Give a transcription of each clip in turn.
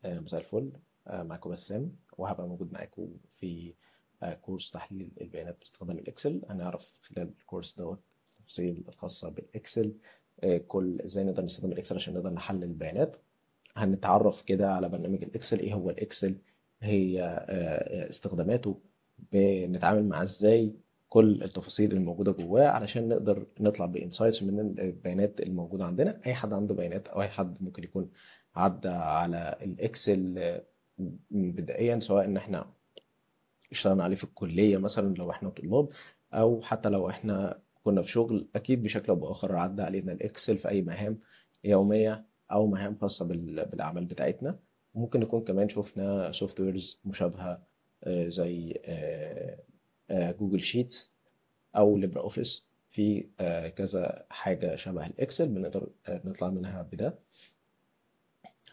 مساء الفل. معاكم بسام، وهبقى موجود معاكم في كورس تحليل البيانات باستخدام ال Excel. هنعرف خلال الكورس دوت التفاصيل الخاصة بال Excel، كل ازاي نقدر نستخدم ال Excel عشان نقدر نحلل البيانات. هنتعرف كده على برنامج ال Excel، ايه هو ال Excel، هي استخداماته، بنتعامل معاه ازاي، كل التفاصيل الموجودة جواه علشان نقدر نطلع ب insights من البيانات الموجودة عندنا. اي حد عنده بيانات او اي حد ممكن يكون عدى على ال Excel مبدئيا، سواء ان احنا اشتغلنا عليه في الكلية مثلا لو احنا طلاب، او حتى لو احنا كنا في شغل، اكيد بشكل او باخر عدى علينا ال Excel في اي مهام يومية او مهام خاصة بالاعمال بتاعتنا. ممكن نكون كمان شفنا softwares مشابهة، زي Google Sheets او LibreOffice، في كذا حاجة شبه ال Excel بنقدر نطلع منها بده.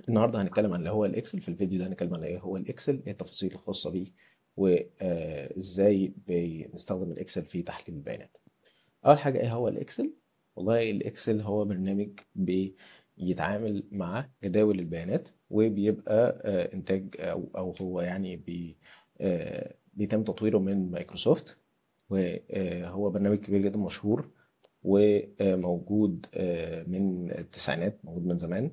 النهارده هنتكلم عن اللي هو ال Excel. في الفيديو ده هنتكلم عن ايه هو ال Excel، ايه التفاصيل الخاصة بيه، وازاي بنستخدم ال Excel في تحليل البيانات. اول حاجة، ايه هو ال Excel؟ والله ال Excel هو برنامج بيتعامل مع جداول البيانات، وبيبقى انتاج او هو يعني بيتم تطويره من مايكروسوفت، وهو برنامج كبير جدا مشهور وموجود من التسعينات، موجود من زمان،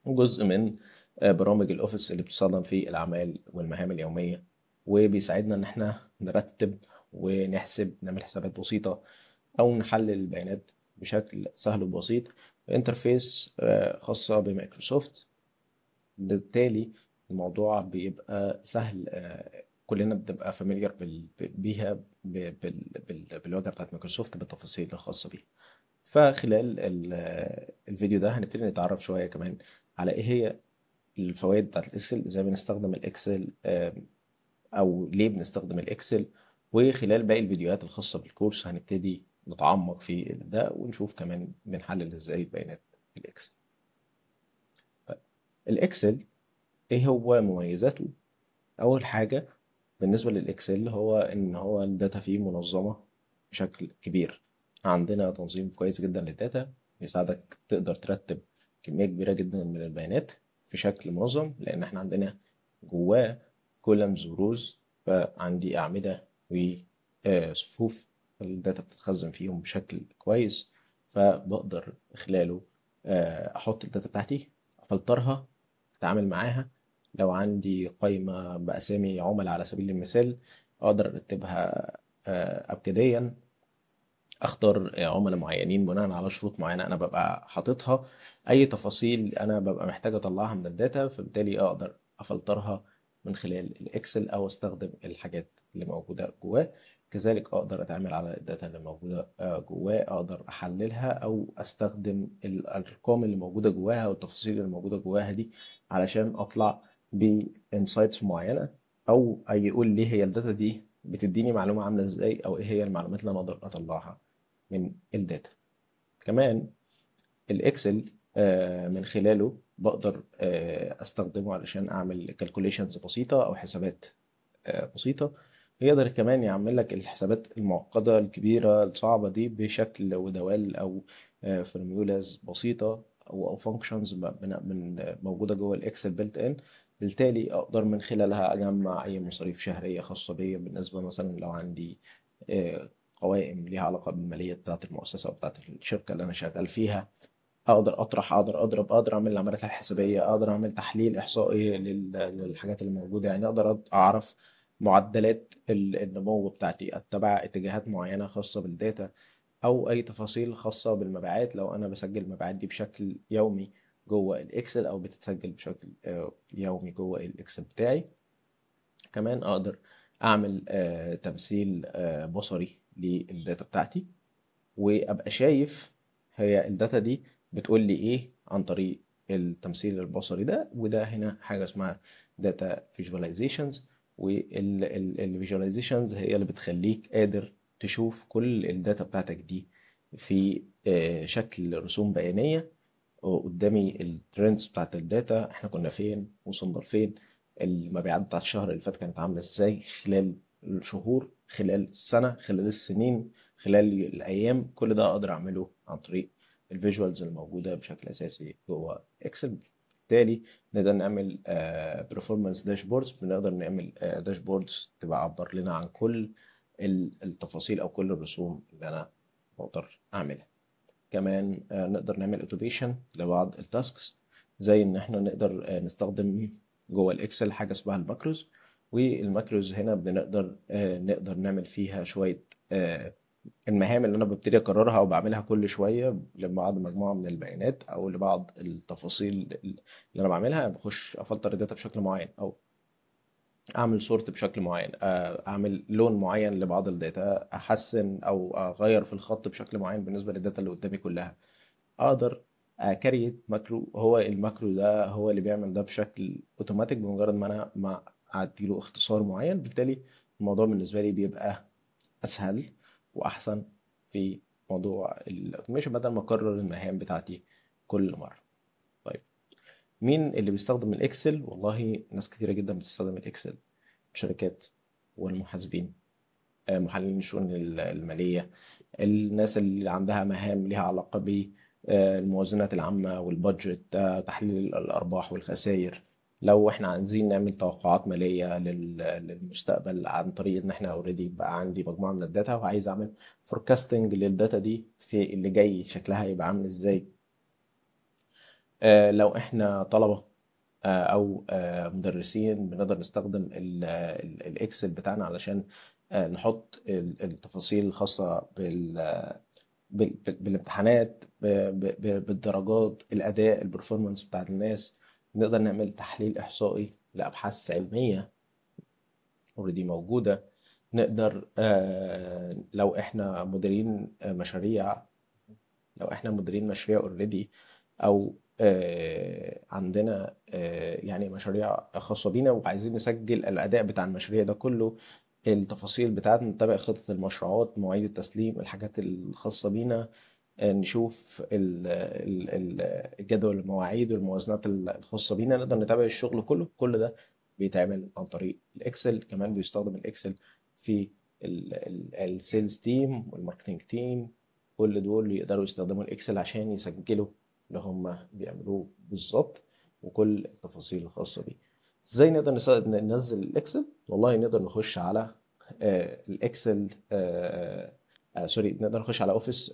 جزء من برامج ال Office اللي بتستخدم في الاعمال والمهام اليوميه، وبيساعدنا ان احنا نرتب ونحسب، نعمل حسابات بسيطة او نحلل البيانات بشكل سهل وبسيط. interface خاصة بمايكروسوفت، بالتالي الموضوع بيبقى سهل، كلنا بنبقى familiar بيها، بالواجهه بتاعت مايكروسوفت، بالتفاصيل الخاصة بيها. فخلال الفيديو ده هنبتدي نتعرف شوية كمان على ايه هي الفوائد بتاعت ال Excel، ازاي بنستخدم ال Excel، او ليه بنستخدم ال Excel. وخلال باقي الفيديوهات الخاصة بالكورس هنبتدي نتعمق في ده ونشوف كمان بنحلل ازاي بيانات ال Excel. طيب، ال Excel ايه هو مميزاته؟ اول حاجة بالنسبة لل Excel هو ان هو ال data فيه منظمة بشكل كبير. عندنا تنظيم كويس جدا لل data، بيساعدك تقدر ترتب كمية كبيرة جدا من البيانات في شكل منظم، لان احنا عندنا جواه columns و rows، فعندي أعمدة وصفوف ال data بتتخزن فيهم بشكل كويس، فبقدر خلاله احط ال data بتاعتي، افلترها، اتعامل معاها. لو عندي قائمة بأسامي عملاء على سبيل المثال، اقدر ارتبها ابجديا، اختار عملاء معينين بناء على شروط معينة انا ببقى حاططها، اي تفاصيل انا ببقى محتاج اطلعها من ال data، فبالتالي اقدر افلترها من خلال ال Excel او استخدم الحاجات اللي موجودة جواه. كذلك اقدر اتعامل على ال data اللي موجودة جواه، اقدر احللها او استخدم الارقام اللي موجودة جواها والتفاصيل اللي موجودة جواها دي علشان اطلع ب insights معينه، او اي يقول لي هي ال data دي بتديني معلومة عامله ازاي، او ايه هي المعلومات اللي انا اقدر اطلعها من ال data. كمان ال Excel من خلاله بقدر استخدمه علشان اعمل calculations بسيطة او حسابات بسيطه. يقدر كمان يعمل لك الحسابات المعقدة الكبيرة الصعبة دي بشكل ودوال او formulas بسيطة او functions من موجودة جوه ال Excel built in، بالتالي اقدر من خلالها اجمع اي مصاريف شهرية خاصة بيا، بالنسبة مثلا لو عندي قوائم ليها علاقة بالماليه بتاعه المؤسسة او بتاعه الشركة اللي انا شغال فيها، اقدر اطرح، اقدر اضرب، اقدر اعمل العمليات الحسابيه، اقدر اعمل تحليل احصائي للحاجات اللي موجوده. يعني اقدر اعرف معدلات النمو بتاعتي، اتبع اتجاهات معينة خاصة بال data، او اي تفاصيل خاصة بالمبيعات لو انا بسجل المبيعات دي بشكل يومي جوه ال Excel او بتتسجل بشكل يومي جوه ال Excel بتاعي. كمان اقدر اعمل تمثيل بصري لل data بتاعتي، وابقى شايف هي ال data دي بتقول لي ايه عن طريق التمثيل البصري ده. وده هنا حاجة اسمها data visualizations، وال visualizations هي اللي بتخليك قادر تشوف كل ال data بتاعتك دي في شكل رسوم بيانيه. قدامي ال trends بتاعت ال data، احنا كنا فين، وصلنا لفين، المبيعات بتاعت الشهر اللي فات كانت عامله ازاي، خلال الشهور، خلال السنه، خلال السنين، خلال الايام، كل ده اقدر اعمله عن طريق ال visuals الموجودة بشكل اساسي جوه Excel. بالتالي نقدر نعمل performance dashboards، بنقدر نعمل dashboards تبقى عبر لنا عن كل التفاصيل او كل الرسوم اللي انا بقدر اعملها. كمان نقدر نعمل automation لبعض ال tasks، زي ان احنا نقدر نستخدم جوه ال Excel حاجة اسمها ال macros، وال macros هنا بنقدر نقدر نعمل فيها شوية المهام اللي انا ببتدي اكررها او بعملها كل شوية لبعض مجموعة من البيانات او لبعض التفاصيل اللي انا بعملها. بخش افلتر ال data بشكل معين، او اعمل sort بشكل معين، اعمل لون معين لبعض ال data، احسن او اغير في الخط بشكل معين بالنسبة لل data اللي قدامي كلها. اقدر create macro، هو ال macro ده هو اللي بيعمل ده بشكل اوتوماتيك بمجرد ما انا ما اديله اختصار معين. بالتالي الموضوع بالنسبة لي بيبقى اسهل واحسن في موضوع ال automation بدل ما اكرر المهام بتاعتي كل مرة. طيب مين اللي بيستخدم ال Excel؟ والله ناس كتيرة جدا بتستخدم ال Excel، الشركات والمحاسبين، محللين الشؤون المالية، الناس اللي عندها مهام ليها علاقة بالموازنات العامة وال budget، تحليل الارباح والخسائر. لو احنا عايزين نعمل توقعات ماليه للمستقبل عن طريق ان احنا already بقى عندي مجموعة من ال data وعايز اعمل forecasting لل data دي في اللي جاي شكلها هيبقى عامل ازاي. لو احنا طلبه او مدرسين بنقدر نستخدم ال Excel بتاعنا علشان نحط التفاصيل الخاصة بالامتحانات، بالدرجات، الاداء، ال performance بتاعت الناس. نقدر نعمل تحليل احصائي لابحاث علمية already موجودة. نقدر لو احنا مديرين مشاريع، لو احنا مديرين مشاريع already او عندنا يعني مشاريع خاصة بينا وعايزين نسجل الاداء بتاع المشاريع ده كله، التفاصيل بتاعتنا، نتابع خطه المشروعات، مواعيد التسليم، الحاجات الخاصة بينا، نشوف الجدول المواعيد والموازنات الخاصة بينا، نقدر نتابع الشغل كله. كل ده بيتعمل عن طريق ال Excel. كمان بيستخدم ال Excel في ال sales team وال marketing team، كل دول يقدروا يستخدموا ال Excel عشان يسجلوا اللي هم بيعملوه بالظبط وكل التفاصيل الخاصة بيه. ازاي نقدر ننزل ال Excel؟ والله نقدر نخش على ال Excel، sorry، نقدر نخش على Office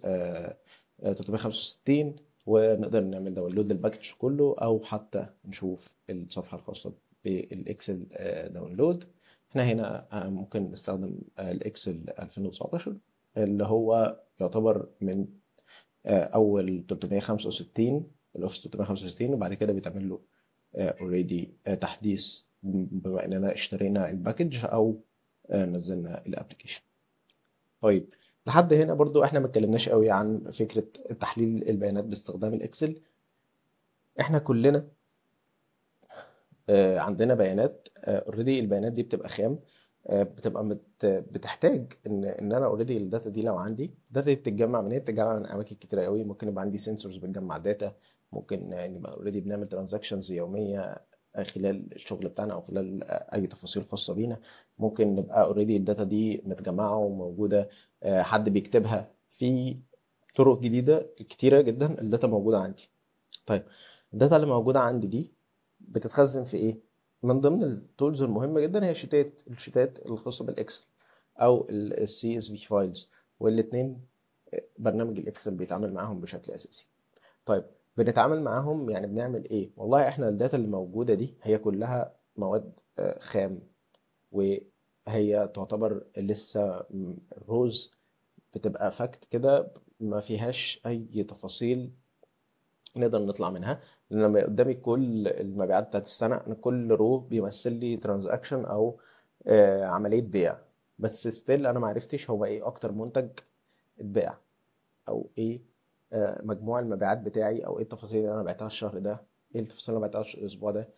365 ونقدر نعمل download لل package كله، او حتى نشوف الصفحة الخاصة بال Excel download. احنا هنا ممكن نستخدم ال Excel 2019 اللي هو يعتبر من اول 365، ال Office 365، وبعد كده بيتعمل له already تحديث بما اننا اشترينا ال package او نزلنا ال application. طيب لحد هنا برضو احنا ما اتكلمناش قوي عن فكرة تحليل البيانات باستخدام ال Excel. احنا كلنا عندنا بيانات already، البيانات دي بتبقى خام، بتبقى بتحتاج ان انا already ال data دي لو عندي ال data دي بتتجمع من ايه؟ بتتجمع من اماكن كتير قوي. ممكن يبقى عندي sensors بتجمع data، ممكن نبقى already بنعمل transactions يومية خلال الشغل بتاعنا او خلال اي تفاصيل خاصة بينا. ممكن نبقى already ال data دي متجمعه وموجودة، حد بيكتبها في طرق جديدة كتيرة جدا. ال data موجودة عندي. طيب ال data اللي موجودة عندي دي بتتخزن في ايه؟ من ضمن ال tools المهمة جدا هي شيتات، الشيتات الخاصة بال Excel او ال CSV files، والاثنين برنامج ال Excel بيتعامل معاهم بشكل اساسي. طيب بنتعامل معاهم يعني بنعمل ايه؟ والله احنا ال data اللي موجودة دي هي كلها مواد خام، وهي تعتبر لسه rows بتبقى fact كده، ما فيهاش اي تفاصيل نقدر نطلع منها. لان لما قدامي كل المبيعات بتاعت السنة، انا كل row بيمثل لي transaction او عملية بيع، بس still انا ما عرفتش هو ايه اكتر منتج اتباع، او ايه مجموع المبيعات بتاعي، او ايه التفاصيل اللي انا بعتها الشهر ده، ايه التفاصيل اللي انا بعتها الاسبوع ده،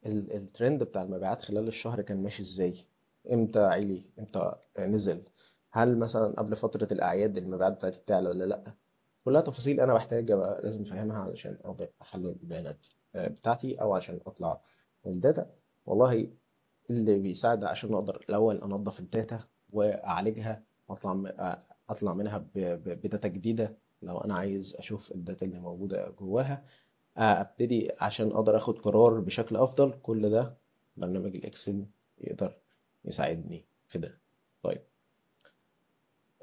الترند بتاع المبيعات خلال الشهر كان ماشي ازاي، امتى عالي امتى نزل، هل مثلا قبل فترة الاعياد المبيعات بتاعتي بتعلى ولا لا. كلها تفاصيل انا بحتاج ابقى لازم افهمها علشان اقدر احلل البيانات بتاعتي او عشان اطلع ال data. والله اللي بيساعد عشان اقدر الاول انظف ال data واعالجها واطلع اطلع منها ب data جديدة لو انا عايز اشوف ال data اللي موجودة جواها. ابتدي عشان اقدر اخد قرار بشكل افضل. كل ده برنامج ال Excel يقدر يساعدني في ده. طيب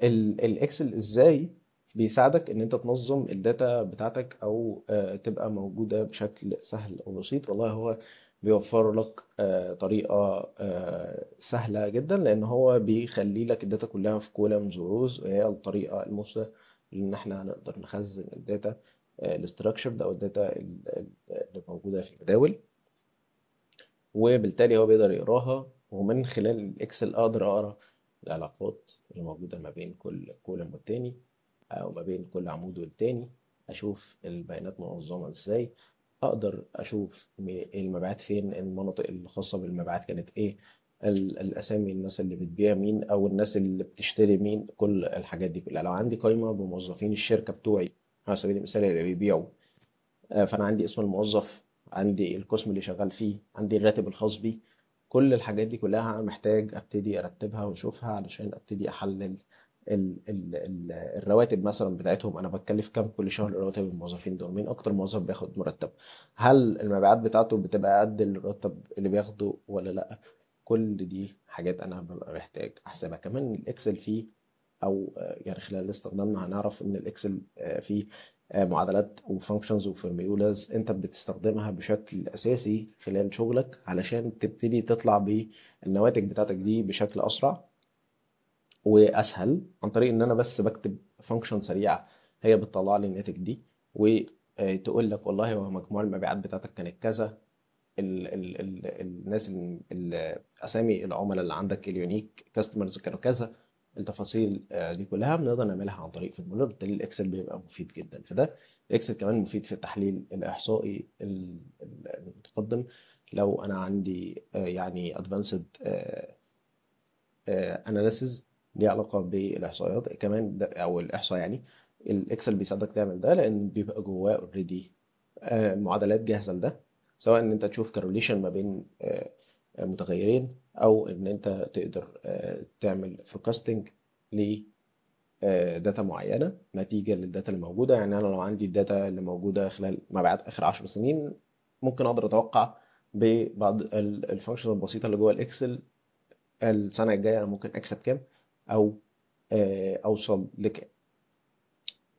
ال Excel ازاي بيساعدك ان انت تنظم ال data بتاعتك او تبقى موجودة بشكل سهل وبسيط؟ والله هو بيوفر لك طريقة سهلة جدا، لان هو بيخلي لك ال data كلها في columns و rows، وهي الطريقة المثلى ان احنا نقدر نخزن ال data ال structured او ال data اللي موجودة في الجداول، وبالتالي هو بيقدر يقراها، ومن خلال ال Excel اقدر اقرا العلاقات اللي موجودة ما بين كل column والتاني، او ما بين كل عمود والتاني، اشوف البيانات منظمة ازاي، اقدر اشوف المبيعات فين، المناطق الخاصة بالمبيعات كانت ايه، الاسامي، الناس اللي بتبيع مين او الناس اللي بتشتري مين، كل الحاجات دي كلها. لو عندي قائمة بموظفين الشركة بتوعي على سبيل المثال اللي بيبيعوا، فانا عندي اسم الموظف، عندي القسم اللي شغال فيه، عندي الراتب الخاص بيه، كل الحاجات دي كلها محتاج ابتدي ارتبها واشوفها علشان ابتدي احلل الرواتب مثلا بتاعتهم. انا بتكلف كام كل شهر رواتب الموظفين دول، مين اكتر موظف بياخد مرتب، هل المبيعات بتاعته بتبقى قد الراتب اللي بياخده ولا لا. كل دي حاجات انا ببقى محتاج احسبها. كمان ال Excel فيه، او يعني خلال استخدامنا هنعرف ان ال Excel فيه معادلات و functions و formulas انت بتستخدمها بشكل اساسي خلال شغلك علشان تبتدي تطلع بالنواتج بتاعتك دي بشكل اسرع واسهل، عن طريق ان انا بس بكتب function سريعة هي بتطلع لي الناتج دي، وتقول لك والله هو مجموع المبيعات بتاعتك كانت كذا، ال ال ال الناس اسامي العملاء اللي عندك ال unique customers كانوا كذا، التفاصيل دي كلها بنقدر نعملها عن طريق فورمولا. بالتالي ال Excel بيبقى مفيد جدا في ده. ال Excel كمان مفيد في التحليل الاحصائي المتقدم. لو انا عندي يعني advanced analysis ليه علاقة بالاحصائيات كمان ده، او الاحصاء يعني، ال Excel بيساعدك تعمل ده، لان بيبقى جواه already معادلات جاهزة لده، سواء ان انت تشوف correlation ما بين متغيرين، او ان انت تقدر تعمل forecasting ل data معينة نتيجة لل data اللي موجودة. يعني انا لو عندي ال data اللي موجودة خلال مبيعات اخر 10 سنين، ممكن اقدر اتوقع ببعض ال function البسيطة اللي جوه ال Excel السنة الجاية انا ممكن اكسب كام او اوصل لكام.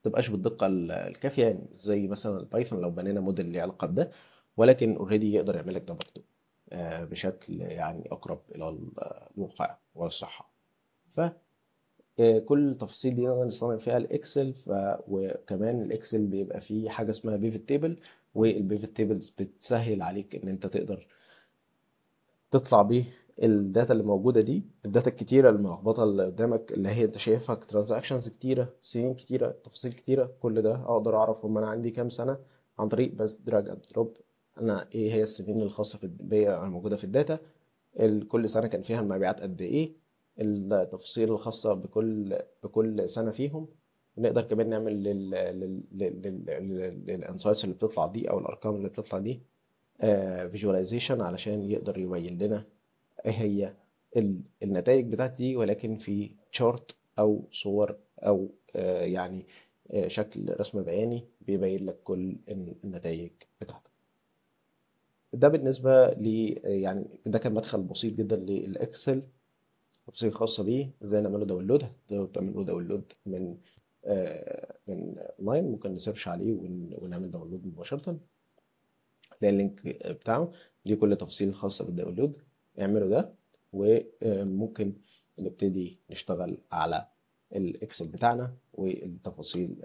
متبقاش بالدقه الكافيه يعني زي مثلا ال Python لو بنينا موديل ليه علاقة بده، ولكن already يقدر يعمل لك ده برضه بشكل يعني اقرب الى الواقع والصحة. ف كل التفاصيل دي نقدر نستخدم فيها ال Excel. وكمان ال Excel بيبقى فيه حاجة اسمها pivot table، وال pivot tables بتسهل عليك ان انت تقدر تطلع بيه ال data اللي موجودة دي، ال data الكتيرة الملخبطه اللي قدامك اللي هي انت شايفها transactions كتيرة، سنين كتيرة، تفاصيل كتيرة. كل ده اقدر اعرف هم انا عندي كام سنة عن طريق بس drag and drop، انا ايه هي السنين الخاصة في بيا الموجودة في ال data، كل سنة كان فيها المبيعات قد ايه، التفاصيل الخاصة بكل سنة فيهم. نقدر كمان نعمل لل insights اللي بتطلع دي او الارقام اللي بتطلع دي visualization علشان يقدر يبين لنا ايه هي النتائج بتاعتي دي، ولكن في chart او صور او يعني شكل رسم بياني بيبين لك كل النتائج بتاعتك. ده بالنسبة ل يعني ده كان مدخل بسيط جدا لل Excel، تفاصيل خاصة بيه، ازاي نعمله download. هتقدروا تعملوا download من اونلاين، ممكن ن search عليه ونعمل download مباشرة، تلاقي ال link بتاعه ليه كل التفاصيل الخاصة بال download. اعملوا ده وممكن نبتدي نشتغل على ال Excel بتاعنا والتفاصيل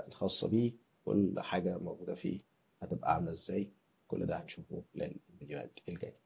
الخاصة بيه، كل حاجة موجودة فيه هتبقى عاملة ازاي. كل ده هنشوفه خلال الفيديوهات الجاية.